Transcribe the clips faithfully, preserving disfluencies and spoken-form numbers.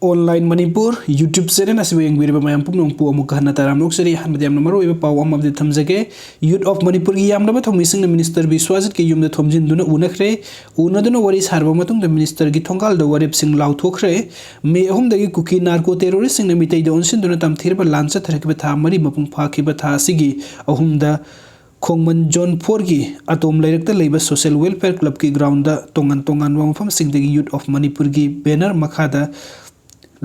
Online Manipur YouTube channel ꯑꯁꯤꯕꯨ ꯌꯦꯡꯕꯤꯔꯤꯕ ꯃꯌꯥꯝ ꯄꯨꯝꯅꯃꯛꯄꯨ ꯑꯃꯨꯛꯀ ꯍꯟꯅ ꯇꯔꯥꯝꯅ ꯑꯣꯛꯆꯔꯤ꯫ ꯑꯍꯥꯟꯕꯗ ꯌꯥꯝꯅ ꯃꯔꯨꯑꯣꯏꯕ ꯄꯥꯎ ꯑꯃ update ꯊꯝꯖꯒꯦ꯫ Youth of Manipurꯒꯤ ꯌꯥꯝꯂꯕ ꯊꯧꯃꯤꯁꯤꯡꯅ Minister ꯕꯤꯁ꯭ꯋꯥꯖꯤꯠꯀꯤ ꯌꯨꯝꯗ ꯊꯣꯝꯖꯤꯟꯗꯨꯅ ꯎꯅꯈ꯭ꯔꯦ꯫ ꯎꯅꯗꯨꯅ ꯋꯥꯔꯤ ꯁꯥꯔꯕ ꯃꯇꯨꯡꯗ Ministerꯒꯤ ꯊꯣꯡꯒꯥꯜꯗ ꯋꯥꯔꯦꯞꯁꯤꯡ ꯂꯥꯎꯊꯣꯛꯈ꯭ꯔꯦ꯫ ꯃꯦ ꯑꯍꯨꯝꯗꯒꯤ ꯀꯨꯀꯤ narco terroristꯁꯤꯡꯅ ꯃꯤꯇꯩꯗ ꯑꯣꯟꯁꯤꯟꯗꯨꯅ ꯇꯝꯊꯤꯔꯕ ꯂꯥꯟ ꯆꯠꯊꯔꯛꯈꯤꯕ ꯊꯥ ꯃꯔꯤ ꯃꯄꯨꯡ ꯐꯥꯈꯤꯕ ꯊꯥ ꯑꯁꯤꯒꯤ ꯑꯍꯨꯝꯗ ꯈꯣꯡꯃꯟ Zone fourꯒꯤ ꯑꯇꯣꯝ ꯂꯩꯔꯛꯇ ꯂꯩꯕ Social Welfare Clubꯀꯤ groundꯗ ꯇꯣꯉꯥꯟ ꯇꯣꯉꯥꯟꯕ ꯃꯐꯝꯁꯤꯡꯗꯒꯤ Youth of Manipurꯒꯤ banner ꯃꯈꯥꯗ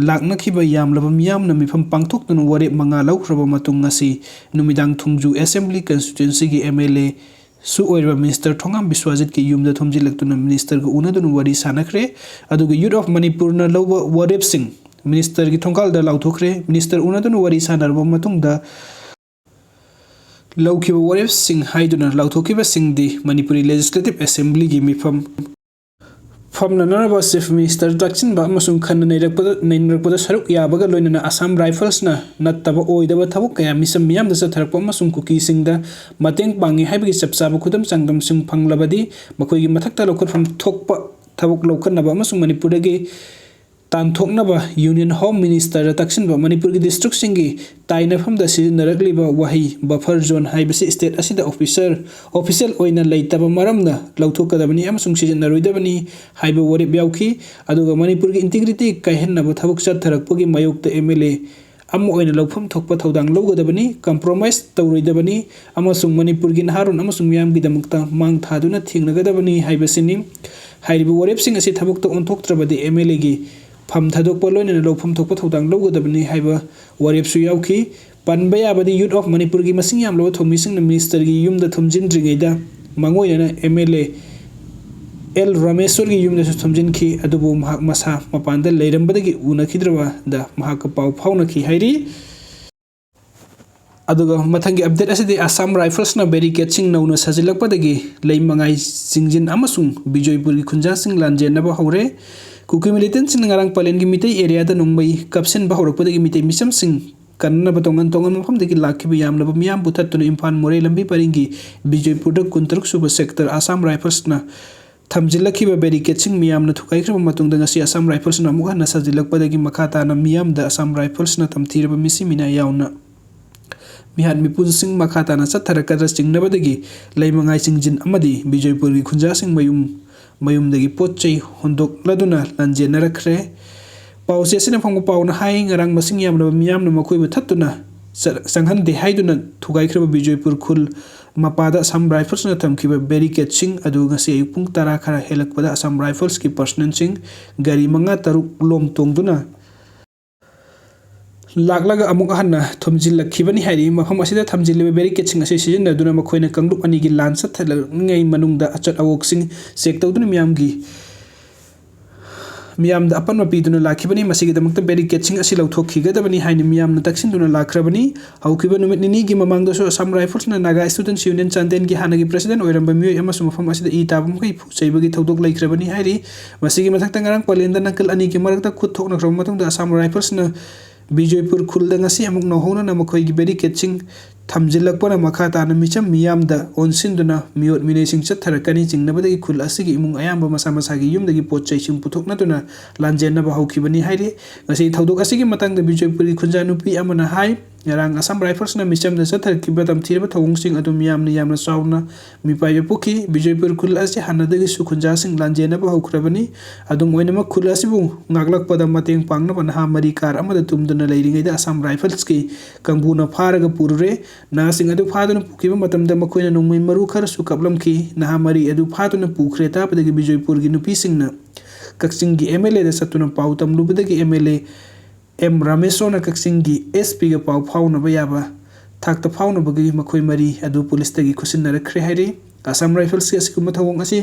ꯂꯥꯛꯅꯈꯤꯕ ꯌꯥꯝꯂꯕ ꯃꯤꯌꯥꯝꯅ ꯃꯤꯐꯝ ꯄꯥꯡꯊꯣꯛꯇꯨꯅ ꯋꯥꯔꯦꯞ ꯃꯉꯥ ꯂꯧꯈ꯭ꯔꯕ ꯃꯇꯨꯡ, ꯉꯁꯤ ꯅꯨꯃꯤꯗꯥꯡ ꯊꯣꯡꯖꯨ Assembly Constituencyꯒꯤ MLAꯁꯨ ꯑꯣꯏꯔꯤꯕ Minister ꯊꯣꯉꯥꯝ ꯕꯤꯁ꯭ꯋꯥꯖꯤꯠꯀꯤ ꯌꯨꯝꯗ ꯊꯣꯝꯖꯤꯜꯂꯛꯇꯨꯅ Ministerꯒ ꯎꯅꯗꯨꯅ ꯋꯥꯔꯤ ꯁꯥꯅꯈ꯭ꯔꯦ꯫ ꯑꯗꯨꯒ Youth of Manipurꯅ ꯂꯧꯕ ꯋꯥꯔꯦꯞꯁꯤꯡ Ministerꯒꯤ ꯊꯣꯡꯒꯥꯜꯗ ꯂꯥꯎꯊꯣꯛꯈ꯭ꯔꯦ꯫ Minister ꯎꯅꯗꯨꯅ ꯋꯥꯔꯤ ꯁꯥꯅꯔꯕ ꯃꯇꯨꯡꯗ ꯂꯧꯈꯤꯕ ꯋꯥꯔꯦꯞꯁꯤꯡ ꯍꯥꯏꯗꯨꯅ ꯂꯥꯎꯊꯣꯛꯈꯤꯕꯁꯤꯡꯗꯤ ꯃꯅꯤꯄꯨꯔꯤ Legislative Assemblyꯒꯤ ꯃꯤꯐꯝ ꯐꯝꯅꯅꯕ Chief Minister ꯇꯛꯁꯤꯟꯕ ꯑꯃꯁꯨꯡ ꯈꯟꯅ ꯅꯩꯔꯛꯄꯗ, ꯅꯩꯅꯔꯛꯄꯗ ꯁꯔꯨꯛ ꯌꯥꯕꯒ ꯂꯣꯏꯅꯅ Assam Riflesꯅ ꯅꯠꯇꯕ ꯑꯣꯏꯗꯕ ꯊꯕꯛ ꯀꯌꯥ ꯃꯤꯆꯝ ꯃꯤꯌꯥꯝꯗ ꯆꯠꯊꯔꯛꯄ ꯑꯃꯁꯨꯡ ꯀꯨꯀꯤꯁꯤꯡꯗ ꯃꯇꯦꯡ ꯄꯥꯡꯉꯤ ꯍꯥꯏꯕꯒꯤ ꯆꯞ ꯆꯥꯕ ꯈꯨꯗꯝ ꯆꯥꯡꯗꯝꯁꯤꯡ ꯐꯪꯂꯕꯗꯤ, ꯃꯈꯣꯏꯒꯤ ꯃꯊꯛꯇ ꯂꯧꯈꯠꯐꯝ ꯊꯣꯛꯄ ꯊꯕꯛ ꯂꯧꯈꯠꯅꯕ ꯑꯃꯁꯨꯡ ꯃꯅꯤꯄꯨꯔꯗꯒꯤ ꯇꯥꯟꯊꯣꯛꯅꯕ Union Home Ministerꯗ ꯇꯛꯁꯤꯟꯕ ꯃꯅꯤꯄꯨꯔꯒꯤ districtꯁꯤꯡꯒꯤ ꯇꯥꯏꯅꯐꯝꯗ ꯁꯤꯖꯤꯟꯅꯔꯛꯂꯤꯕ ꯋꯥꯍꯩ buffer zone ꯍꯥꯏꯕꯁꯤ state ꯑꯁꯤꯗ officer, official ꯑꯣꯏꯅ ꯂꯩꯇꯕ ꯃꯔꯝꯅ ꯂꯧꯊꯣꯛꯀꯗꯕꯅꯤ ꯑꯃꯁꯨꯡ ꯁꯤꯖꯤꯟꯅꯔꯣꯏꯗꯕꯅꯤ ꯍꯥꯏꯕ ꯋꯥꯔꯦꯞ ꯌꯥꯎꯈꯤ꯫ ꯑꯗꯨꯒ ꯃꯅꯤꯄꯨꯔꯒꯤ integrity ꯀꯥꯏꯍꯟꯅꯕ ꯊꯕꯛ ꯆꯠꯊꯔꯛꯄꯒꯤ ꯃꯥꯌꯣꯛꯇ MLA ꯑꯃ ꯑꯣꯏꯅ ꯂꯧꯐꯝ ꯊꯣꯛꯄ ꯊꯧꯗꯥꯡ ꯂꯧꯒꯗꯕꯅꯤ, compromise ꯇꯧꯔꯣꯏꯗꯕꯅꯤ ꯑꯃꯁꯨꯡ ꯃꯅꯤꯄꯨꯔꯒꯤ ꯅꯍꯥꯔꯣꯜ ꯑꯃꯁꯨꯡ ꯃꯤꯌꯥꯝꯒꯤꯗꯃꯛꯇ ꯃꯥꯡ ꯊꯥꯗꯨꯅ ꯊꯦꯡꯅꯒꯗꯕꯅꯤ ꯍꯥꯏꯕꯁꯤꯅꯤ꯫ ꯍꯥꯏꯔꯤꯕ ꯋꯥꯔꯦꯞꯁꯤꯡ ꯑꯁꯤ ꯊꯕꯛꯇ ꯑꯣꯟꯊꯣꯛꯇ꯭ꯔꯕꯗꯤ MLAꯒꯤ ꯐꯝ ꯊꯥꯗꯣꯛꯄ ꯂꯣꯏꯅꯅ ꯂꯧꯐꯝ ꯊꯣꯛꯄ ꯊꯧꯗꯥꯡ ꯂꯧꯒꯗꯕꯅꯤ ꯍꯥꯏꯕ ꯋꯥꯔꯦꯞꯁꯨ ꯌꯥꯎꯈꯤ꯫ ꯄꯟꯕ ꯌꯥꯕꯗꯤ Youth of Manipurꯒꯤ ꯃꯁꯤꯡ ꯌꯥꯝꯂꯕ ꯊꯧꯃꯤꯁꯤꯡꯅ Ministerꯒꯤ ꯌꯨꯝꯗ ꯊꯣꯝꯖꯤꯟꯗ꯭ꯔꯤꯉꯩꯗ ꯃꯥꯡꯑꯣꯏꯅꯅ MLA ꯑꯦꯜ ꯔꯥꯃꯦꯁ꯭ꯋꯔꯒꯤ ꯌꯨꯝꯗꯁꯨ ꯊꯣꯝꯖꯤꯟꯈꯤ, ꯑꯗꯨꯕꯨ ꯃꯍꯥꯛ ꯃꯁꯥ ꯃꯄꯥꯟꯗ ꯂꯩꯔꯝꯕꯗꯒꯤ ꯎꯅꯈꯤꯗ꯭ꯔꯕꯗ ꯃꯍꯥꯛꯀ ꯄꯥꯎ ꯐꯥꯎꯅꯈꯤ ꯍꯥꯏꯔꯤ꯫ ꯑꯗꯨꯒ ꯃꯊꯪꯒꯤ update ꯑꯁꯤꯗꯤ Assam Riflesꯅ barricadeꯁꯤꯡ ꯅꯧꯅ ꯁꯥꯖꯤꯜꯂꯛꯄꯗꯒꯤ ꯂꯩ ꯃꯉꯥꯏ ꯆꯤꯡꯖꯤꯟ ꯑꯃꯁꯨꯡ ꯕꯤꯖꯣꯏꯄꯨꯔꯒꯤ ꯈꯨꯟꯖꯥꯁꯤꯡ ꯂꯥꯟꯖꯦꯟꯅꯕ ꯍꯧꯔꯦ꯫ ꯀꯨꯀꯤ militantꯁꯤꯡꯅ ꯉꯔꯥꯡ ꯄꯂꯦꯟꯒꯤ ꯃꯤꯇꯩ areaꯗ ꯅꯣꯡꯃꯩ ꯀꯥꯞꯁꯤꯟꯕ ꯍꯧꯔꯛꯄꯗꯒꯤ ꯃꯤꯇꯩ ꯃꯤꯆꯝꯁꯤꯡ ꯀꯟꯅꯕ ꯇꯣꯉꯥꯟ ꯇꯣꯉꯥꯟꯕ ꯃꯐꯝꯗꯒꯤ ꯂꯥꯛꯈꯤꯕ ꯌꯥꯝꯂꯕ ꯃꯤꯌꯥꯝꯕꯨ ꯊꯠꯇꯨꯅ ꯏꯝꯐꯥꯜ ꯃꯣꯔꯦ ꯂꯝꯕꯤ ꯄꯔꯤꯡꯒꯤ ꯕꯤꯖꯣꯏꯄꯨꯔꯗ ꯀꯨꯟꯇꯔꯨꯛ ꯁꯨꯕ sector Assam Riflesꯅ ꯊꯝꯖꯤꯜꯂꯛꯈꯤꯕ barricadeꯁꯤꯡ ꯃꯤꯌꯥꯝꯅ ꯊꯨꯒꯥꯏꯈ꯭ꯔꯕ ꯃꯇꯨꯡꯗ, ꯉꯁꯤ Assam Riflesꯅ ꯑꯃꯨꯛ ꯍꯟꯅ ꯁꯥꯖꯤꯜꯂꯛꯄꯗꯒꯤ ꯃꯈꯥ ꯇꯥꯅ ꯃꯤꯌꯥꯝꯗ Assam Riflesꯅ ꯇꯝꯊꯤꯔꯕ ꯃꯤꯁꯤ ꯃꯤꯅꯥꯏ ꯌꯥꯎꯅ ꯃꯤꯍꯥꯠ ꯃꯤꯄꯨꯟꯁꯤꯡ ꯃꯈꯥ ꯇꯥꯅ ꯆꯠꯊꯔꯛꯀꯗ꯭ꯔꯥ ꯆꯤꯡꯅꯕꯗꯒꯤ ꯂꯩꯃꯉꯥꯏ ꯆꯤꯡꯖꯤꯟ ꯑꯃꯗꯤ ꯕꯤꯖꯣꯏꯄꯨꯔꯒꯤ ꯈꯨꯟꯖꯥꯁꯤꯡ ꯃꯌꯨꯝ ꯃꯌꯨꯝꯗꯒꯤ ꯄꯣꯠ ꯆꯩ ꯍꯨꯟꯗꯣꯛꯂꯗꯨꯅ ꯂꯥꯟꯖꯦꯟꯅꯔꯛꯈ꯭ꯔꯦ꯫ ꯄꯥꯎꯆꯦ ꯑꯁꯤꯅ ꯐꯪꯕ ꯄꯥꯎꯅ ꯍꯥꯏ, ꯉꯔꯥꯡ ꯃꯁꯤꯡ ꯌꯥꯝꯂꯕ ꯃꯤꯌꯥꯝꯅ ꯃꯈꯣꯏꯕꯨ ꯊꯠꯇꯨꯅ ꯆ-, ꯆꯪꯍꯟꯗꯦ ꯍꯥꯏꯗꯨꯅ ꯊꯨꯒꯥꯏꯈ꯭ꯔꯕ ꯕꯤꯖꯣꯏꯄꯨꯔ ꯈꯨꯜ ꯃꯄꯥꯗ Assam Riflesꯅ ꯊꯝꯈꯤꯕ barricadeꯁꯤꯡ ꯑꯗꯨ ꯉꯁꯤ ꯑꯌꯨꯛ ꯄꯨꯡ ꯇꯔꯥ ꯈꯔ ꯍꯦꯜꯂꯛꯄꯗ Assam Riflesꯀꯤ personnelꯁꯤꯡ ꯒꯥꯔꯤ ꯃꯉꯥ ꯇꯔꯨꯛ ꯂꯣꯝ ꯇꯣꯡꯗꯨꯅ ꯂꯥꯛꯂꯒ ꯑꯃꯨꯛ ꯍꯟꯅ ꯊꯝꯖꯤꯜꯂꯛꯈꯤꯕꯅꯤ ꯍꯥꯏꯔꯤ꯫ ꯃꯐꯝ ꯑꯁꯤꯗ ꯊꯝꯖꯤꯜꯂꯤꯕ barricadeꯁꯤꯡ ꯑꯁꯤ ꯁꯤꯖꯤꯟꯅꯗꯨꯅ ꯃꯈꯣꯏꯅ ꯀꯥꯡꯂꯨꯞ ꯑꯅꯤꯒꯤ ꯂꯥꯟ ꯆꯠꯊꯔꯛꯂꯤꯉꯩ ꯃꯅꯨꯡꯗ ꯑꯆꯠ ꯑꯋꯣꯛꯁꯤꯡ check ꯇꯧꯗꯨꯅ ꯃꯤꯌꯥꯝꯒꯤ, ꯃꯤꯌꯥꯝꯗ ꯑꯄꯟꯕ ꯄꯤꯗꯨꯅ ꯂꯥꯛꯈꯤꯕꯅꯤ꯫ ꯃꯁꯤꯒꯤꯗꯃꯛꯇ barricadeꯁꯤꯡ ꯑꯁꯤ ꯂꯧꯊꯣꯛꯈꯤꯒꯗꯕꯅꯤ ꯍꯥꯏꯅ ꯃꯤꯌꯥꯝꯅ ꯇꯛꯁꯤꯟꯗꯨꯅ ꯂꯥꯛꯈ꯭ꯔꯕꯅꯤ꯫ ꯍꯧꯈꯤꯕ ꯅꯨꯃꯤꯠ ꯅꯤꯅꯤꯒꯤ ꯃꯃꯥꯡꯗꯁꯨ Assam Riflesꯅ Naga Students Union ꯆꯥꯟꯗꯦꯜꯒꯤ ꯍꯥꯟꯅꯒꯤ president ꯑꯣꯏꯔꯝꯕ ꯃꯤꯑꯣꯏ ꯑꯃꯁꯨ ꯃꯐꯝ ꯑꯁꯤꯗ ꯏ ꯇꯥꯕ ꯃꯈꯩ ꯐꯨ ꯆꯩꯕꯒꯤ ꯊꯧꯗꯣꯛ ꯂꯩꯈ꯭ꯔꯕꯅꯤ ꯍꯥꯏꯔꯤ꯫ ꯃꯁꯤꯒꯤ ꯃꯊꯛꯇ ꯉꯔꯥꯡ ꯄꯂꯦꯟꯗ ꯅꯥꯀꯜ ꯑꯅꯤꯒꯤ ꯃꯔꯛꯇ ꯈꯨꯠ ꯊꯣꯛꯅꯈ꯭ꯔꯕ ꯃꯇꯨꯡꯗ Assam Riflesꯅ ꯕꯤꯖꯣꯏꯄꯨꯔ ꯈꯨꯜꯗ ꯉꯁꯤ ꯑꯃꯨꯛ ꯅꯧꯍꯧꯅꯅ ꯃꯈꯣꯏꯒꯤ barricadeꯁꯤꯡ ꯊꯝꯖꯤꯜꯂꯛꯄꯅ ꯃꯈꯥ ꯇꯥꯅ ꯃꯤꯆꯝ ꯃꯤꯌꯥꯝꯗ ꯑꯣꯟꯁꯤꯟꯗꯨꯅ ꯃꯤꯑꯣꯠ ꯃꯤꯅꯩꯁꯤꯡ ꯆꯠꯊꯔꯛꯀꯅꯤ ꯆꯤꯡꯅꯕꯗꯒꯤ ꯈꯨꯜ ꯑꯁꯤꯒꯤ ꯏꯃꯨꯡ ꯑꯌꯥꯝꯕ ꯃꯁꯥ ꯃꯁꯥꯒꯤ ꯌꯨꯝꯗꯒꯤ ꯄꯣꯠ ꯆꯩꯁꯤꯡ ꯄꯨꯊꯣꯛꯅꯗꯨꯅ ꯂꯥꯟꯖꯦꯟꯅꯕ ꯍꯧꯈꯤꯕꯅꯤ ꯍꯥꯏꯔꯤ꯫ ꯉꯁꯤ ꯊꯧꯗꯣꯛ ꯑꯁꯤꯒꯤ ꯃꯇꯥꯡꯗ ꯕꯤꯖꯣꯏꯄꯨꯔꯒꯤ ꯈꯨꯟꯖꯥ ꯅꯨꯄꯤ ꯑꯃꯅ ꯍꯥꯏ, ꯉꯔꯥꯡ Assam Riflesꯅ ꯃꯤꯆꯝꯗ ꯆꯠꯊꯔꯛꯈꯤꯕ ꯇꯝꯊꯤꯔꯕ ꯊꯧꯑꯣꯡꯁꯤꯡ ꯑꯗꯨ ꯃꯤꯌꯥꯝꯅ ꯌꯥꯝꯅ ꯆꯥꯎꯅ ꯃꯤꯄꯥꯏꯕ ꯄꯣꯛꯈꯤ꯫ ꯕꯤꯖꯣꯏꯄꯨꯔ ꯈꯨꯜ ꯑꯁꯤ ꯍꯥꯟꯅꯗꯒꯤꯁꯨ ꯈꯨꯟꯖꯥꯁꯤꯡ ꯂꯥꯟꯖꯦꯟꯅꯕ ꯍꯧꯈ꯭ꯔꯕꯅꯤ꯫ ꯑꯗꯨꯝ ꯑꯣꯏꯅꯃꯛ, ꯈꯨꯜ ꯑꯁꯤꯕꯨ ꯉꯥꯛꯂꯛꯄꯗ ꯃꯇꯦꯡ ꯄꯥꯡꯅꯕ ꯅꯍꯥ ꯃꯔꯤ car ꯑꯃꯗ ꯇꯨꯝꯗꯨꯅ ꯂꯩꯔꯤꯉꯩꯗ Assam Riflesꯀꯤ ꯀꯥꯡꯕꯨꯅ ꯐꯥꯔꯒ ꯄꯨꯔꯨꯔꯦ꯫ ꯅꯍꯥꯁꯤꯡ ꯑꯗꯨ ꯐꯥꯗꯨꯅ ꯄꯨꯈꯤꯕ ꯃꯇꯝꯗ ꯃꯈꯣꯏꯅ ꯅꯣꯡꯃꯩ ꯃꯔꯨ ꯈꯔꯁꯨ ꯀꯥꯞꯂꯝꯈꯤ꯫ ꯅꯍꯥ ꯃꯔꯤ ꯑꯗꯨ ꯐꯥꯗꯨꯅ ꯄꯨꯈ꯭ꯔꯦ ꯇꯥꯕꯗꯒꯤ ꯕꯤꯖꯣꯏꯄꯨꯔꯒꯤ ꯅꯨꯄꯤꯁꯤꯡꯅ ꯀꯛꯆꯤꯡꯒꯤ MLAꯗ ꯆꯠꯇꯨꯅ ꯄꯥꯎ ꯇꯝꯂꯨꯕꯗꯒꯤ MLA ꯑꯦꯝ ꯔꯥꯃꯦꯁꯣꯔꯅ ꯀꯛꯆꯤꯡꯒꯤ SPꯒ ꯄꯥꯎ ꯐꯥꯎꯅꯕ ꯌꯥꯕ ꯊꯥꯛꯇ ꯐꯥꯎꯅꯕꯒꯤ ꯃꯈꯣꯏ ꯃꯔꯤ ꯑꯗꯨ ꯄꯨꯂꯤꯁꯇꯒꯤ ꯈꯨꯠꯁꯤꯟꯅꯔꯛꯈ꯭ꯔꯦ ꯍꯥꯏꯔꯤ꯫ Assam Riflesꯀꯤ ꯑꯁꯤꯒꯨꯝꯕ ꯊꯧꯑꯣꯡ ꯑꯁꯤ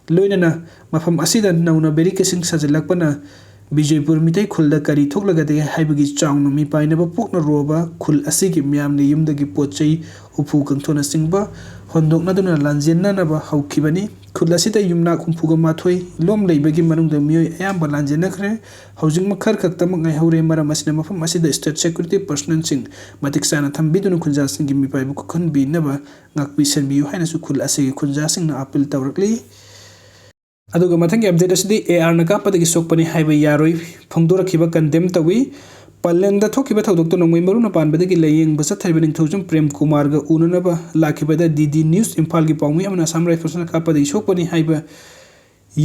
ꯂꯣꯏꯅꯅ ꯃꯐꯝ ꯑꯁꯤꯗ ꯅꯧꯅ barricadeꯁꯤꯡ ꯁꯥꯖꯤꯜꯂꯛꯄꯅ ꯕꯤꯖꯣꯏꯄꯨꯔ ꯃꯤꯇꯩ ꯈꯨꯜꯗ ꯀꯔꯤ ꯊꯣꯛꯂꯒꯗꯒꯦ ꯍꯥꯏꯕꯒꯤ ꯆꯥꯎꯅ ꯃꯤꯄꯥꯏꯅꯕ ꯄꯣꯛꯅꯔꯨꯕ ꯈꯨꯜ ꯑꯁꯤꯒꯤ ꯃꯤꯌꯥꯝꯅ ꯌꯨꯝꯗꯒꯤ ꯄꯣꯠ ꯆꯩ ꯎꯐꯨ ꯀꯥꯡꯊꯣꯟꯅꯆꯤꯡꯕ ꯍꯣꯟꯗꯣꯛꯅꯗꯨꯅ ꯂꯥꯟꯖꯦꯟꯅꯅꯕ ꯍꯧꯈꯤꯕꯅꯤ꯫ ꯈꯨꯜ ꯑꯁꯤꯗ ꯌꯨꯝꯅꯥꯛ ꯍꯨꯝꯐꯨꯒ ꯃꯥꯊꯣꯏ ꯂꯣꯝ ꯂꯩꯕꯒꯤ ꯃꯅꯨꯡꯗ ꯃꯤꯑꯣꯏ ꯑꯌꯥꯝꯕ ꯂꯥꯟꯖꯦꯟꯅꯈ꯭ꯔꯦ꯫ ꯍꯧꯖꯤꯛꯃꯛ ꯈꯔ ꯈꯛꯇꯃꯛ ꯉꯥꯏꯍꯧꯔꯦ꯫ ꯃꯔꯝ ꯑꯁꯤꯅ ꯃꯐꯝ ꯑꯁꯤꯗ state security personnelꯁꯤꯡ ꯃꯇꯤꯛ ꯆꯥꯅ ꯊꯝꯕꯤꯗꯨꯅ ꯈꯨꯟꯖꯥꯁꯤꯡꯒꯤ ꯃꯤꯄꯥꯏꯕ ꯀꯣꯛꯍꯟꯕꯤꯅꯕ ꯉꯥꯛꯄꯤ ꯁꯦꯟꯕꯤꯌꯨ ꯍꯥꯏꯅꯁꯨ ꯈꯨꯜ ꯑꯁꯤꯒꯤ ꯈꯨꯟꯖꯥꯁꯤꯡꯅ appeal ꯇꯧꯔꯛꯂꯤ꯫ ꯑꯗꯨꯒ ꯃꯊꯪꯒꯤ ꯑꯞꯗꯦꯠ ꯑꯁꯤꯗꯤ ꯑꯦ ꯑꯥꯔꯅ ꯀꯥꯞꯄꯗꯒꯤ ꯁꯣꯛꯄꯅꯤ ꯍꯥꯏꯕ ꯌꯥꯔꯣꯏ ꯐꯣꯡꯗꯣꯔꯛꯈꯤꯕ ꯀꯟꯗꯦꯝ ꯇꯧꯏ꯫ ꯄꯂꯦꯟꯗ ꯊꯣꯛꯈꯤꯕ ꯊꯧꯗꯣꯛꯇ ꯅꯣꯡꯃꯩ ꯃꯔꯨꯅ ꯄꯥꯟꯕꯗꯒꯤ ꯂꯥꯏꯌꯦꯡꯕ ꯆꯠꯊꯔꯤꯕ ꯅꯤꯡꯊꯧꯖꯝ ꯄ꯭ꯔꯦꯝ ꯀꯨꯃꯥꯔꯒ ꯎꯅꯅꯕ ꯂꯥꯛꯈꯤꯕꯗ ꯗꯤ ꯗꯤ ꯅ꯭ꯌꯨꯁ ꯏꯝꯐꯥꯜꯒꯤ ꯄꯥꯎꯃꯤ ꯑꯃꯅ ꯑꯁꯥꯝ ꯔꯥꯏꯐꯜꯁꯅ ꯀꯥꯞꯄꯗꯒꯤ ꯁꯣꯛꯄꯅꯤ ꯍꯥꯏꯕ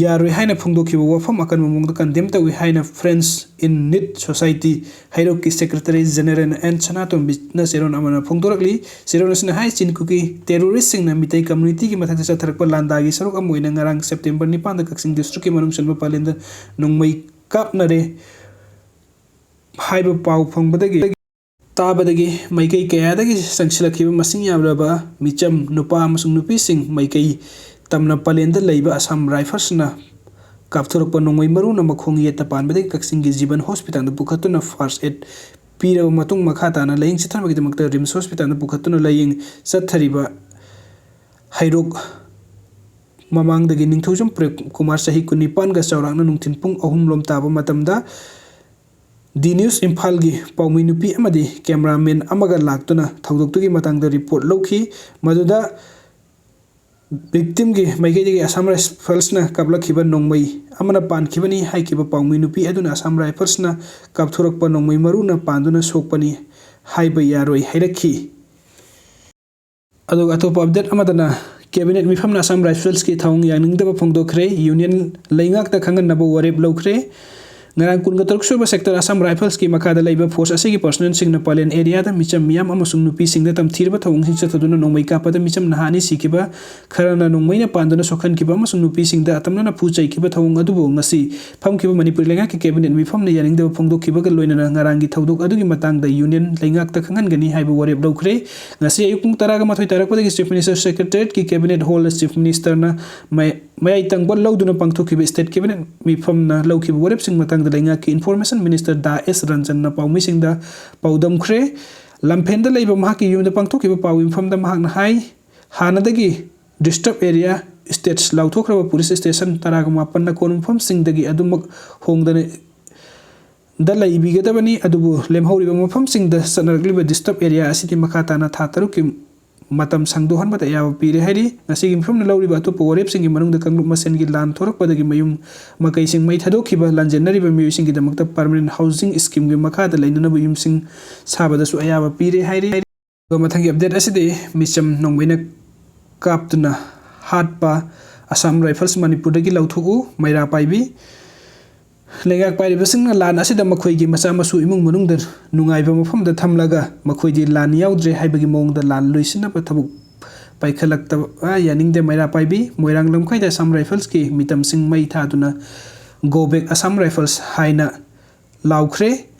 ꯌꯥꯔꯣꯏ ꯍꯥꯏꯅ ꯐꯣꯡꯗꯣꯛꯈꯤꯕ ꯋꯥꯐꯝ ꯑꯀꯟꯕ ꯃꯑꯣꯡꯗ ꯀꯟꯗꯦꯝ ꯇꯧꯏ ꯍꯥꯏꯅ ꯐ꯭ꯔꯦꯟꯁ ꯏꯟ ꯅꯤꯠ ꯁꯣꯁꯥꯏꯇꯤ ꯍꯩꯔꯣꯛꯀꯤ ꯁꯦꯀ꯭ꯔꯦꯇꯔꯤ ꯖꯦꯅꯦꯔꯦꯜ ꯑꯦꯟ ꯁꯅꯥꯇꯣꯝꯕꯤꯅ ꯆꯦꯔꯣꯜ ꯑꯃꯅ ꯐꯣꯡꯗꯣꯔꯛꯂꯤ꯫ ꯆꯦꯔꯣꯜ ꯑꯁꯤꯅ ꯍꯥꯏ, ꯆꯤꯟ ꯀꯨꯀꯤ ꯇꯦꯔꯣꯔꯤꯁꯁꯤꯡꯅ ꯃꯤꯇꯩ ꯀꯝꯃ꯭ꯌꯨꯅꯤꯇꯤꯒꯤ ꯃꯊꯛꯇ ꯆꯠꯊꯔꯛꯄ ꯂꯥꯟꯗꯥꯒꯤ ꯁꯔꯨꯛ ꯑꯃ ꯑꯣꯏꯅ ꯉꯔꯥꯡ ꯁꯦꯞꯇꯦꯝꯕꯔ ꯅꯤꯄꯥꯟꯗ ꯀꯛꯆꯤꯡ ꯗꯤꯁꯇ꯭ꯔꯤꯛꯀꯤ ꯃꯅꯨꯡ ꯆꯟꯕ ꯄꯂꯦꯟꯗ ꯅꯣꯡꯃꯩ ꯀꯥꯞꯅꯔꯦ ꯍꯥꯏꯕ ꯄꯥꯎ ꯐꯪꯕꯗꯒꯤ, ꯇꯥꯕꯗꯒꯤ ꯃꯥꯏꯀꯩ ꯀꯌꯥꯗꯒꯤ ꯆꯪꯁꯤꯜꯂꯛꯈꯤꯕ ꯃꯁꯤꯡ ꯌꯥꯝꯂꯕ ꯃꯤꯆꯝ ꯅꯨꯄꯥ ꯑꯃꯁꯨꯡ ꯅꯨꯄꯤꯁꯤꯡ ꯃꯥꯏꯀꯩ ꯇꯝꯅ ꯄꯂꯦꯟꯗ ꯂꯩꯕ ꯑꯁꯥꯝ ꯔꯥꯏꯐꯜꯁꯅ ꯀꯥꯞꯊꯣꯔꯛꯄ ꯅꯣꯡꯃꯩ ꯃꯔꯨꯅ ꯃꯈꯣꯡ ꯌꯦꯠꯇ ꯄꯥꯟꯕꯗꯒꯤ ꯀꯛꯆꯤꯡꯒꯤ ꯖꯤꯕꯟ ꯍꯣꯁꯄꯤꯇꯥꯜꯗ ꯄꯨꯈꯠꯇꯨꯅ ꯐꯥꯔꯁ ꯑꯦꯗ ꯄꯤꯔꯕ ꯃꯇꯨꯡ ꯃꯈꯥ ꯇꯥꯅ ꯂꯥꯏꯌꯦꯡ ꯆꯠꯊꯅꯕꯒꯤꯗꯃꯛꯇ ꯔꯤꯝꯁ ꯍꯣꯁꯄꯤꯇꯥꯜꯗ ꯄꯨꯈꯠꯇꯨꯅ ꯂꯥꯏꯌꯦꯡ ꯆꯠꯊꯔꯤꯕ ꯍꯩꯔꯣꯛ ꯃꯃꯥꯡꯗꯒꯤ ꯅꯤꯡꯊꯧꯖꯝ ꯄ꯭ꯔꯦꯝ ꯀꯨꯃꯥꯔ ꯆꯍꯤ ꯀꯨꯟꯅꯤꯄꯥꯟꯒ ꯆꯥꯎꯔꯥꯛꯅ ꯅꯨꯡꯊꯤꯜ ꯄꯨꯡ ꯑꯍꯨꯝ ꯂꯣꯝ ꯇꯥꯕ ꯃꯇꯝꯗ ꯗꯤ ꯅ꯭ꯌꯨꯁ ꯏꯝꯐꯥꯜꯒꯤ ꯄꯥꯎꯃꯤ ꯅꯨꯄꯤ ꯑꯃꯗꯤ ꯀꯦꯃꯦꯔꯥꯃꯦꯟ ꯑꯃꯒ ꯂꯥꯛꯇꯨꯅ ꯊꯧꯗꯣꯛꯇꯨꯒꯤ ꯃꯇꯥꯡꯗ ꯔꯤꯄꯣꯔꯠ ꯂꯧꯈꯤ꯫ ꯃꯗꯨꯗ ꯚꯤꯛꯇꯤꯝꯒꯤ ꯃꯥꯏꯀꯩꯗꯒꯤ ꯑꯁꯥꯝ ꯔꯥꯏꯐꯜꯁꯅ ꯀꯥꯞꯂꯛꯈꯤꯕ ꯅꯣꯡꯃꯩ ꯑꯃꯅ ꯄꯥꯟꯈꯤꯕꯅꯤ ꯍꯥꯏꯈꯤꯕ ꯄꯥꯎꯃꯤ ꯅꯨꯄꯤ ꯑꯗꯨꯅ ꯑꯁꯥꯝ ꯔꯥꯏꯐꯜꯁꯅ ꯀꯥꯞꯊꯣꯔꯛꯄ ꯅꯣꯡꯃꯩ ꯃꯔꯨꯅ ꯄꯥꯟꯗꯨꯅ ꯁꯣꯛꯄꯅꯤ ꯍꯥꯏꯕ ꯌꯥꯔꯣꯏ ꯍꯥꯏꯔꯛꯈꯤ꯫ ꯑꯗꯨꯒ ꯑꯇꯣꯞꯄ ꯑꯞꯗꯦꯠ ꯑꯃꯗꯅ, ꯀꯦꯕꯤꯅꯦꯠ ꯃꯤꯐꯝꯅ ꯑꯁꯥꯝ ꯔꯥꯏꯐꯜꯁꯀꯤ ꯊꯧꯑꯣꯡ ꯌꯥꯅꯤꯡꯗꯕ ꯐꯣꯡꯗꯣꯛꯈ꯭ꯔꯦ꯫ ꯌꯨꯅꯤꯌꯟ ꯂꯩꯉꯥꯛꯇ ꯈꯪꯍꯟꯅꯕ ꯋꯥꯔꯦꯞ ꯂꯧꯈ꯭ꯔꯦ꯫ ꯉꯔꯥꯡ ꯀꯨꯟꯒ ꯇꯔꯨꯛ ꯁꯨꯕ ꯁꯦꯛꯇꯔ ꯑꯁꯥꯝ ꯔꯥꯏꯐꯜꯁꯀꯤ ꯃꯈꯥꯗ ꯂꯩꯕ ꯐꯣꯔꯁ ꯑꯁꯤꯒꯤ ꯄꯔꯁꯣꯅꯦꯜꯁꯤꯡꯅ ꯄꯂꯦꯟ ꯑꯦꯔꯤꯌꯥꯗ ꯃꯤꯆꯝ ꯃꯤꯌꯥꯝ ꯑꯃꯁꯨꯡ ꯅꯨꯄꯤꯁꯤꯡꯗ ꯇꯝꯊꯤꯔꯕ ꯊꯧꯑꯣꯡꯁꯤꯡ ꯆꯠꯊꯗꯨꯅ ꯅꯣꯡꯃꯩ ꯀꯥꯞꯄꯗ ꯃꯤꯆꯝ ꯅꯍꯥ ꯑꯅꯤ ꯁꯤꯈꯤꯕ, ꯈꯔꯅ ꯅꯣꯡꯃꯩꯅ ꯄꯥꯟꯗꯨꯅ ꯁꯣꯛꯍꯟꯈꯤꯕ ꯑꯃꯁꯨꯡ ꯅꯨꯄꯤꯁꯤꯡꯗ ꯑꯇꯝꯅꯅ ꯐꯨ ꯆꯩꯈꯤꯕ ꯊꯧꯑꯣꯡ ꯑꯗꯨꯕꯨ ꯉꯁꯤ ꯐꯝꯈꯤꯕ ꯃꯅꯤꯄꯨꯔ ꯂꯩꯉꯥꯛꯀꯤ ꯀꯦꯕꯤꯅꯦꯠ ꯃꯤꯐꯝꯅ ꯌꯥꯅꯤꯡꯗꯕ ꯐꯣꯡꯗꯣꯛꯈꯤꯕꯒ ꯂꯣꯏꯅꯅ ꯉꯔꯥꯡꯒꯤ ꯊꯧꯗꯣꯛ ꯑꯗꯨꯒꯤ ꯃꯇꯥꯡꯗ ꯌꯨꯅꯤꯌꯟ ꯂꯩꯉꯥꯛꯇ ꯈꯪꯍꯟꯒꯅꯤ ꯍꯥꯏꯕ ꯋꯥꯔꯦꯞ ꯂꯧꯈ꯭ꯔꯦ꯫ ꯉꯁꯤ ꯑꯌꯨꯛ ꯄꯨꯡ ꯇꯔꯥꯒ ꯃꯥꯊꯣꯏ ꯇꯥꯔꯛꯄꯗꯒꯤ ꯆꯤꯐ ꯃꯤꯅꯤꯁꯇꯔ ꯁꯦꯀ꯭ꯔꯦꯇꯔꯤꯌꯦꯠꯀꯤ ꯀꯦꯕꯤꯅꯦꯠ ꯍꯣꯜꯗ ꯆꯤꯐ ꯃꯤꯅꯤꯁꯇꯔꯅ ꯃꯌꯥꯏ, ꯃꯌꯥꯏ ꯇꯪꯕ ꯂꯧꯗꯨꯅ ꯄꯥꯡꯊꯣꯛꯈꯤꯕ ꯁ꯭ꯇꯦꯠ ꯀꯦꯕꯤꯅꯦꯠ ꯃꯤꯐꯝꯅ ꯂꯧꯈꯤꯕ ꯋꯥꯔꯦꯞꯁꯤꯡ ꯃꯇꯥꯡꯗ ꯂꯩꯉꯥꯛꯀꯤ ꯏꯟꯐꯣꯔꯃꯦꯁꯟ ꯃꯤꯅꯤꯁꯇꯔ ꯗꯥ ꯑꯦꯁ ꯔꯟꯖꯟꯅ ꯄꯥꯎꯃꯤꯁꯤꯡꯗ ꯄꯥꯎꯗꯝꯈ꯭ꯔꯦ꯫ ꯂꯝꯐꯦꯟꯗ ꯂꯩꯕ ꯃꯍꯥꯛꯀꯤ ꯌꯨꯝꯗ ꯄꯥꯡꯊꯣꯛꯈꯤꯕ ꯄꯥꯎ ꯃꯤꯐꯝꯗ ꯃꯍꯥꯛꯅ ꯍꯥꯏ, ꯍꯥꯟꯅꯗꯒꯤ ꯗꯤꯁꯇꯔꯕ ꯑꯦꯔꯤꯌꯥ ꯁ꯭ꯇꯦꯇꯁ ꯂꯥꯎꯊꯣꯛꯈ꯭ꯔꯕ ꯄꯨꯂꯤꯁ ꯁ꯭ꯇꯦꯁꯟ ꯇꯔꯥꯒ ꯃꯥꯄꯟꯅ ꯀꯣꯟꯕ ꯃꯐꯝꯁꯤꯡꯗꯒꯤ ꯑꯗꯨꯃꯛ ꯍꯣꯡꯗꯅ ꯗ ꯂꯩꯕꯤꯒꯗꯕꯅꯤ, ꯑꯗꯨꯕꯨ ꯂꯦꯝꯍꯧꯔꯤꯕ ꯃꯐꯝꯁꯤꯡꯗ ꯆꯠꯅꯔꯛꯂꯤꯕ ꯗꯤꯁꯇꯔꯕ ꯑꯦꯔꯤꯌꯥ ꯑꯁꯤꯗꯤ ꯃꯈꯥ ꯇꯥꯅ ꯊꯥ ꯇꯔꯨꯛꯀꯤ ꯃꯇꯝ ꯁꯥꯡꯗꯣꯛꯍꯟꯕꯗ ꯑꯌꯥꯕ ꯄꯤꯔꯦ ꯍꯥꯏꯔꯤ꯫ ꯉꯁꯤꯒꯤ ꯃꯤꯐꯝꯅ ꯂꯧꯔꯤꯕ ꯑꯇꯣꯞꯄ ꯋꯥꯔꯦꯞꯁꯤꯡꯒꯤ ꯃꯅꯨꯡꯗ ꯀꯥꯡꯂꯨꯞ ꯃꯁꯦꯟꯒꯤ ꯂꯥꯟ ꯊꯣꯔꯛꯄꯗꯒꯤ ꯃꯌꯨꯝ ꯃꯀꯩꯁꯤꯡ ꯃꯩ ꯊꯥꯗꯣꯛꯈꯤꯕ ꯂꯥꯟꯖꯦꯟꯅꯔꯤꯕ ꯃꯤꯑꯣꯏꯁꯤꯡꯒꯤꯗꯃꯛꯇ permanent housing schemeꯒꯤ ꯃꯈꯥꯗ ꯂꯩꯅꯅꯕ ꯌꯨꯝꯁꯤꯡ ꯁꯥꯕꯗꯁꯨ ꯑꯌꯥꯕ ꯄꯤꯔꯦ ꯍꯥꯏꯔꯤ꯫ ꯑꯗꯨꯒ ꯃꯊꯪꯒꯤ update ꯑꯁꯤꯗꯤ ꯃꯤꯆꯝ ꯅꯣꯡꯃꯩꯅ ꯀꯥꯞꯇꯨꯅ ꯍꯥꯠꯄ ꯑꯁꯥꯝ ꯔꯥꯏꯐꯜꯁ ꯃꯅꯤꯄꯨꯔꯗꯒꯤ ꯂꯧꯊꯣꯛꯎ, ꯃꯩꯔꯥ ꯄꯥꯏꯕꯤ꯫ ꯂꯩꯉꯥꯛ ꯄꯥꯏꯔꯤꯕꯁꯤꯡꯅ ꯂꯥꯟ ꯑꯁꯤꯗ ꯃꯈꯣꯏꯒꯤ ꯃꯆꯥ ꯃꯁꯨ ꯏꯃꯨꯡ ꯃꯅꯨꯡꯗ ꯅꯨꯡꯉꯥꯏꯕ ꯃꯐꯝꯗ ꯊꯝꯂꯒ ꯃꯈꯣꯏꯗꯤ ꯂꯥꯟ ꯌꯥꯎꯗ꯭ꯔꯦ ꯍꯥꯏꯕꯒꯤ ꯃꯑꯣꯡꯗ ꯂꯥꯟ ꯂꯣꯏꯁꯤꯟꯅꯕ ꯊꯕꯛ ꯄꯥꯏꯈꯠꯂꯛꯇꯕ ꯌꯥꯅꯤꯡꯗꯦ꯫ ꯃꯩꯔꯥ ꯄꯥꯏꯕꯤ꯫ ꯃꯣꯏꯔꯥꯡ ꯂꯝꯈꯥꯏꯗ ꯑꯁꯥꯝ ꯔꯥꯏꯐꯜꯁꯀꯤ ꯃꯤꯇꯝꯁꯤꯡ ꯃꯩ ꯊꯥꯗꯨꯅ "Go back Assam Rifles" ꯍꯥꯏꯅ ꯂꯥꯎꯈ꯭ꯔꯦ꯫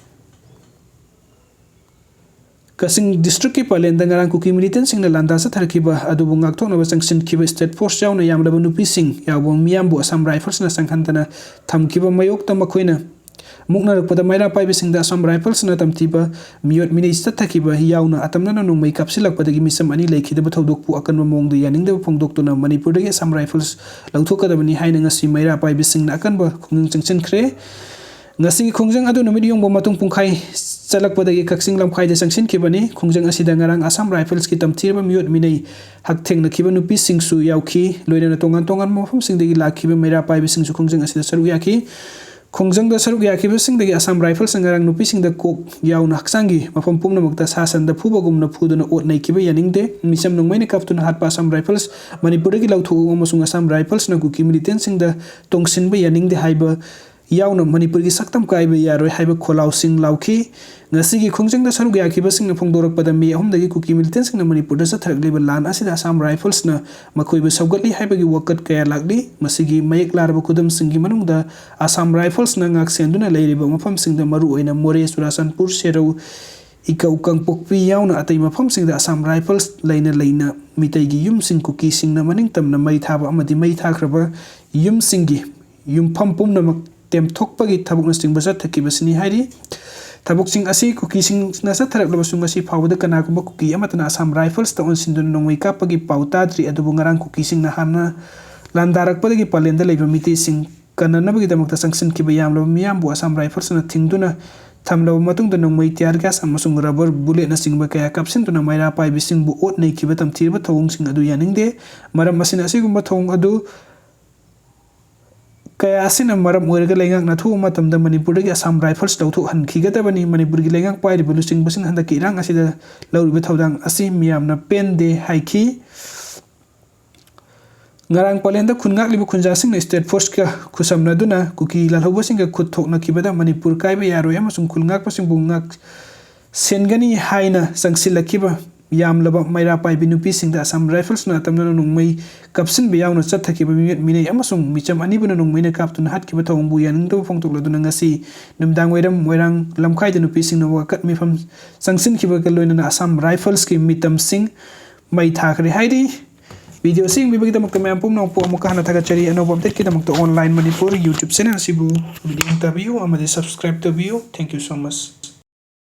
ꯀꯛꯆꯤꯡ districtꯀꯤ ꯄꯂꯦꯟꯗ ꯉꯔꯥꯡ ꯀꯨꯀꯤ militantꯁꯤꯡꯅ ꯂꯥꯟꯗꯥ ꯆꯠꯊꯔꯛꯈꯤꯕ ꯑꯗꯨꯕꯨ ꯉꯥꯛꯊꯣꯛꯅꯕ ꯆꯪꯁꯤꯟꯈꯤꯕ state force ꯌꯥꯎꯅ ꯌꯥꯝꯂꯕ ꯅꯨꯄꯤꯁꯤꯡ ꯌꯥꯎꯕ ꯃꯤꯌꯥꯝꯕꯨ ꯑꯁꯥꯝ ꯔꯥꯏꯐꯜꯁꯅ ꯆꯪꯍꯟꯗꯅ ꯊꯝꯈꯤꯕ ꯃꯥꯌꯣꯛꯇ ꯃꯈꯣꯏꯅ ꯃꯨꯛꯅꯔꯛꯄꯗ ꯃꯩꯔꯥ ꯄꯥꯏꯕꯁꯤꯡꯗ ꯑꯁꯥꯝ ꯔꯥꯏꯐꯜꯁꯅ ꯇꯝꯊꯤꯕ ꯃꯤꯑꯣꯠ ꯃꯤꯅꯩ ꯆꯠꯊꯈꯤꯕ ꯌꯥꯎꯅ ꯑꯇꯝꯅꯅ ꯅꯣꯡꯃꯩ ꯀꯥꯞꯁꯤꯜꯂꯛꯄꯗꯒꯤ ꯃꯤꯆꯝ ꯑꯅꯤ ꯂꯩꯈꯤꯗꯕ ꯊꯧꯗꯣꯛꯄꯨ ꯑꯀꯟꯕ ꯃꯑꯣꯡꯗ ꯌꯥꯅꯤꯡꯗꯕ ꯐꯣꯡꯗꯣꯛꯇꯨꯅ ꯃꯅꯤꯄꯨꯔꯗꯒꯤ ꯑꯁꯥꯝ ꯔꯥꯏꯐꯜꯁ ꯂꯧꯊꯣꯛꯀꯗꯕꯅꯤ ꯍꯥꯏꯅ ꯉꯁꯤ ꯃꯩꯔꯥ ꯄꯥꯏꯕꯁꯤꯡꯅ ꯑꯀꯟꯕ ꯈꯣꯡꯖꯪ ꯆꯪꯁꯤꯟꯈ꯭ꯔꯦ꯫ ꯉꯁꯤꯒꯤ ꯈꯣꯡꯖꯪ ꯑꯗꯨ ꯅꯨꯃꯤꯠ ꯌꯨꯡꯕ ꯃꯇꯨꯡ ꯄꯨꯡꯈꯥꯏ ꯆꯠꯂꯛꯄꯗꯒꯤ ꯀꯛꯆꯤꯡ ꯂꯝꯈꯥꯏꯗ ꯆꯪꯁꯤꯟꯈꯤꯕꯅꯤ꯫ ꯈꯣꯡꯖꯪ ꯑꯁꯤꯗ ꯉꯔꯥꯡ ꯑꯁꯥꯝ ꯔꯥꯏꯐꯜꯁꯀꯤ ꯇꯝꯊꯤꯔꯕ ꯃꯤꯑꯣꯠ ꯃꯤꯅꯩ ꯍꯛꯊꯦꯡꯅꯈꯤꯕ ꯅꯨꯄꯤꯁꯤꯡꯁꯨ ꯌꯥꯎꯈꯤ꯫ ꯂꯣꯏꯅꯅ ꯇꯣꯉꯥꯟ ꯇꯣꯉꯥꯟꯕ ꯃꯐꯝꯁꯤꯡꯗꯒꯤ ꯂꯥꯛꯈꯤꯕ ꯃꯩꯔꯥ ꯄꯥꯏꯕꯁꯤꯡꯁꯨ ꯈꯣꯡꯖꯪ ꯑꯁꯤꯗ ꯁꯔꯨꯛ ꯌꯥꯈꯤ꯫ ꯈꯣꯡꯖꯪꯗ ꯁꯔꯨꯛ ꯌꯥꯈꯤꯕꯁꯤꯡꯗꯒꯤ ꯑꯁꯥꯝ ꯔꯥꯏꯐꯜꯁꯅ ꯉꯔꯥꯡ ꯅꯨꯄꯤꯁꯤꯡꯗ ꯀꯣꯛ ꯌꯥꯎꯅ ꯍꯛꯆꯥꯡꯒꯤ ꯃꯐꯝ ꯄꯨꯝꯅꯃꯛꯇ ꯁꯥ ꯁꯟꯗ ꯐꯨꯕꯒꯨꯝꯅ ꯐꯨꯗꯨꯅ ꯑꯣꯠ ꯅꯩꯈꯤꯕ ꯌꯥꯅꯤꯡꯗꯦ꯫ ꯃꯤꯆꯝ ꯅꯣꯡꯃꯩꯅ ꯀꯥꯞꯇꯨꯅ ꯍꯥꯠꯄ ꯑꯁꯥꯝ ꯔꯥꯏꯐꯜꯁ ꯃꯅꯤꯄꯨꯔꯗꯒꯤ ꯂꯧꯊꯣꯛꯎ ꯑꯃꯁꯨꯡ ꯑꯁꯥꯝ ꯔꯥꯏꯐꯜꯁꯅ ꯀꯨꯀꯤ militantꯁꯤꯡꯗ ꯇꯣꯡꯁꯤꯟꯕ ꯌꯥꯅꯤꯡꯗꯦ ꯍꯥꯏꯕ ꯌꯥꯎꯅ ꯃꯅꯤꯄꯨꯔꯒꯤ ꯁꯛꯇꯝ ꯀꯥꯏꯕ ꯌꯥꯔꯣꯏ ꯍꯥꯏꯕ ꯈꯣꯜꯂꯥꯎꯁꯤꯡ ꯂꯥꯎꯈꯤ꯫ ꯉꯁꯤꯒꯤ ꯈꯣꯡꯖꯪꯗ ꯁꯔꯨꯛ ꯌꯥꯈꯤꯕꯁꯤꯡꯅ ꯐꯣꯡꯗꯣꯔꯛꯄꯗ ꯃꯤ ꯑꯍꯨꯝꯗꯒꯤ ꯀꯨꯀꯤ militantꯁꯤꯡꯅ ꯃꯅꯤꯄꯨꯔꯗ ꯆꯠꯊꯔꯛꯂꯤꯕ ꯂꯥꯟ ꯑꯁꯤꯗ ꯑꯁꯥꯝ ꯔꯥꯏꯐꯜꯁꯅ ꯃꯈꯣꯏꯕꯨ ꯁꯧꯒꯠꯂꯤ ꯍꯥꯏꯕꯒꯤ ꯋꯥꯀꯠ ꯀꯌꯥ ꯂꯥꯛꯂꯤ꯫ ꯃꯁꯤꯒꯤ ꯃꯌꯦꯛ ꯂꯥꯔꯕ ꯈꯨꯗꯝꯁꯤꯡꯒꯤ ꯃꯅꯨꯡꯗ ꯑꯁꯥꯝ ꯔꯥꯏꯐꯜꯁꯅ ꯉꯥꯛꯁꯦꯟꯗꯨꯅ ꯂꯩꯔꯤꯕ ꯃꯐꯝꯁꯤꯡꯗ ꯃꯔꯨꯑꯣꯏꯅ ꯃꯣꯔꯦ, ꯆꯨꯔꯥꯆꯥꯟꯄꯨꯔ, ꯁꯦꯔꯧ, ꯏꯀꯧ ꯀꯥꯡꯄꯣꯛꯄꯤ ꯌꯥꯎꯅ ꯑꯇꯩ ꯃꯐꯝꯁꯤꯡꯗ ꯑꯁꯥꯝ ꯔꯥꯏꯐꯜꯁ ꯂꯩꯅ ꯂꯩꯅ ꯃꯤꯇꯩꯒꯤ ꯌꯨꯝꯁꯤꯡ ꯀꯨꯀꯤꯁꯤꯡꯅ ꯃꯅꯤꯡꯇꯝꯅ ꯃꯩ ꯊꯥꯕ ꯑꯃꯗꯤ ꯃꯩ ꯊꯥꯈ꯭ꯔꯕ ꯌꯨꯝꯁꯤꯡꯒꯤ ꯌꯨꯝꯐꯝ ꯄꯨꯝꯅꯃꯛ ꯇꯦꯝꯊꯣꯛꯄꯒꯤ ꯊꯕꯛꯅꯆꯤꯡꯕ ꯆꯠꯊꯈꯤꯕꯁꯤꯅꯤ ꯍꯥꯏꯔꯤ꯫ ꯊꯕꯛꯁꯤꯡ ꯑꯁꯤ ꯀꯨꯀꯤꯁꯤꯡꯅ ꯆꯠꯊꯔꯛꯂꯕꯁꯨ ꯉꯁꯤ ꯐꯥꯎꯕꯗ ꯀꯅꯥꯒꯨꯝꯕ ꯀꯨꯀꯤ ꯑꯃꯠꯇꯅ ꯑꯁꯥꯝ ꯔꯥꯏꯐꯜꯁꯇ ꯑꯣꯟꯁꯤꯟꯗꯨꯅ ꯅꯣꯡꯃꯩ ꯀꯥꯞꯄꯒꯤ ꯄꯥꯎ ꯇꯥꯗ꯭ꯔꯤ꯫ ꯑꯗꯨꯕꯨ ꯉꯔꯥꯡ ꯀꯨꯀꯤꯁꯤꯡꯅ ꯍꯥꯟꯅ ꯂꯥꯟꯗꯥꯔꯛꯄꯗꯒꯤ ꯄꯥꯂꯦꯟꯗ ꯂꯩꯕ ꯃꯤꯇꯩꯁꯤꯡ ꯀꯟꯅꯅꯕꯒꯤꯗꯃꯛꯇ ꯆꯪꯁꯤꯟꯈꯤꯕ ꯌꯥꯝꯂꯕ ꯃꯤꯌꯥꯝꯕꯨ ꯑꯁꯥꯝ ꯔꯥꯏꯐꯜꯁꯅ ꯊꯤꯡꯗꯨꯅ ꯊꯝꯂꯕ ꯃꯇꯨꯡꯗ ꯅꯣꯡꯃꯩ, tear gas ꯑꯃꯁꯨꯡ rubber bulletꯅꯆꯤꯡꯕ ꯀꯌꯥ ꯀꯥꯞꯁꯤꯟꯗꯨꯅ ꯃꯩꯔꯥ ꯄꯥꯏꯕꯤꯁꯤꯡꯕꯨ ꯑꯣꯠ ꯅꯩꯈꯤꯕ ꯇꯝꯊꯤꯔꯕ ꯊꯧꯑꯣꯡꯁꯤꯡ ꯑꯗꯨ ꯌꯥꯅꯤꯡꯗꯦ꯫ ꯃꯔꯝ ꯑꯁꯤꯅ ꯑꯁꯤꯒꯨꯝꯕ ꯊꯧꯑꯣꯡ ꯑꯗꯨ ꯀꯌꯥ ꯑꯁꯤꯅ ꯃꯔꯝ ꯑꯣꯏꯔꯒ ꯂꯩꯉꯥꯛꯅ ꯑꯊꯨꯕ ꯃꯇꯝꯗ ꯃꯅꯤꯄꯨꯔꯗꯒꯤ Assam Rifles ꯂꯧꯊꯣꯛꯍꯟꯈꯤꯒꯗꯕꯅꯤ꯫ ꯃꯅꯤꯄꯨꯔꯒꯤ ꯂꯩꯉꯥꯛ ꯄꯥꯏꯔꯤꯕ ꯂꯨꯆꯤꯡꯕꯁꯤꯡ ꯍꯟꯗꯛꯀꯤ ꯏꯔꯥꯡ ꯑꯁꯤꯗ ꯂꯧꯔꯤꯕ ꯊꯧꯗꯥꯡ ꯑꯁꯤ ꯃꯤꯌꯥꯝꯅ ꯄꯦꯟꯗꯦ ꯍꯥꯏꯈꯤ꯫ ꯉꯔꯥꯡ ꯄꯥꯂꯦꯟꯗ ꯈꯨꯟ ꯉꯥꯛꯂꯤꯕ ꯈꯨꯟꯖꯥꯁꯤꯡꯅ state forceꯀ ꯈꯨꯠꯁꯝꯅꯗꯨꯅ ꯀꯨꯀꯤ ꯂꯥꯜꯍꯧꯕꯁꯤꯡꯒ ꯈꯨꯠ ꯊꯣꯛꯅꯈꯤꯕꯗ ꯃꯅꯤꯄꯨꯔ ꯀꯥꯏꯕ ꯌꯥꯔꯣꯏ ꯑꯃꯁꯨꯡ ꯈꯨꯟ ꯉꯥꯛꯄꯁꯤꯡꯕꯨ ꯉꯥꯛ ꯁꯦꯟꯒꯅꯤ ꯍꯥꯏꯅ ꯆꯪꯁꯤꯜꯂꯛꯈꯤꯕ ꯌꯥꯝꯂꯕ ꯃꯩꯔꯥ ꯄꯥꯏꯕꯤ ꯅꯨꯄꯤꯁꯤꯡꯗ Assam Riflesꯅ ꯑꯇꯝꯅꯅ ꯅꯣꯡꯃꯩ ꯀꯥꯞꯁꯤꯟꯕ ꯌꯥꯎꯅ ꯆꯠꯊꯈꯤꯕ ꯃꯤꯑꯣꯠ ꯃꯤꯅꯩ ꯑꯃꯁꯨꯡ ꯃꯤꯆꯝ ꯑꯅꯤꯕꯨꯅ ꯅꯣꯡꯃꯩꯅ ꯀꯥꯞꯇꯨꯅ ꯍꯥꯠꯈꯤꯕ ꯊꯧꯑꯣꯡꯕꯨ ꯌꯥꯅꯤꯡꯗꯕ ꯐꯣꯡꯗꯣꯛꯂꯗꯨꯅ ꯉꯁꯤ ꯅꯨꯃꯤꯗꯥꯡ ꯋꯥꯏꯔꯝ ꯃꯣꯏꯔꯥꯡ ꯂꯝꯈꯥꯏꯗ ꯅꯨꯄꯤꯁꯤꯡꯅ ꯋꯥꯀꯠ ꯃꯤꯐꯝ ꯆꯪꯁꯤꯟꯈꯤꯕꯒ ꯂꯣꯏꯅꯅ Assam Riflesꯀꯤ ꯃꯤꯇꯝꯁꯤꯡ ꯃꯩ ꯊꯥꯈ꯭ꯔꯦ ꯍꯥꯏꯔꯤ꯫ Videoꯁꯤ ꯌꯦꯡꯕꯤꯕꯒꯤꯗꯃꯛꯇ ꯃꯌꯥꯝ ꯄꯨꯝꯅꯃꯛꯄꯨ ꯑꯃꯨꯛꯀ ꯍꯟꯅ ꯊꯥꯒꯠꯆꯔꯤ꯫ ꯑꯅꯧꯕ updateꯀꯤꯗꯃꯛꯇ Online Manipur YouTube channel ꯑꯁꯤꯕꯨ ꯌꯦꯡꯕꯤꯌꯨ ꯑꯃꯗꯤ subscribe ꯇꯧꯕꯤꯌꯨ꯫ Thank you so much꯫